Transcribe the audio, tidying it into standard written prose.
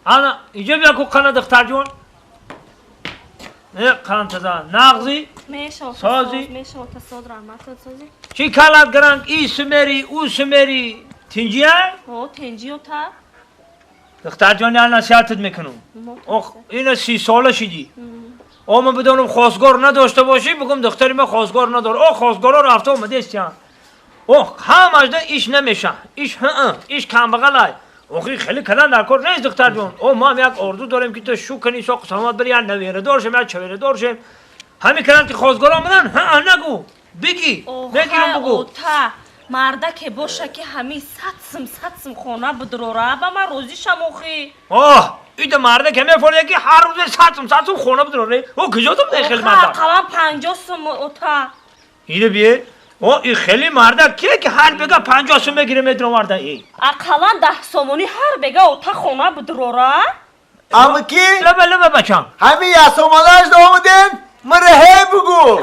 Ана иҷо бия ку, қана, духтарҷон, қанам таза нағзи. Меша. Сози? Меша, ота, соз, раҳматот, сози. Чӣ калат гранг и сумери ӯ сумери, тинҷия? О, тенҷи, ота. Духтарҷон, я насиҳатат мекунам. Ох, ина 30 сола шидӣ. О, ман бидонам, хостгор надошта бошӣ, бигум, духтари ман хостгор надор. О, хостгоро рафта омадестиян. О, ҳамашда иш намеша, иш ҳаа, иш камбағалай. Охи, хеле калан дар кор нест, духтарҷон. О, мо ҳам як орзу дорем, ки ту шу кунӣ, соқ саломат бири, як навера шем, як чаверадор шем. Ҳамин калан ки хостгор омадан, ҳаа нагу, бигӣ мегирам, бугу. Ота, мардаке боша, ки ҳамин 100 сум, 100 сум хона бидурора, ба ман розӣ шам, охи. Оҳ, ида марда ке мефорде, ки ҳар рӯзе 100 сум, 100 сум хона бидуроре? О, куҷо ту хеле марда? Ақаллан 50 сум, ота. Ида бие. О, и хеле марда кие, ки ҳар бега 50 сум мегире, медуроварда и? Ақаллан 10 сомонӣ ҳар бега, ота, хона бидурора. Амаки. Лаба, лаба, бачам. Ҳамин ясомалаш омадем, мара ҳе бугу.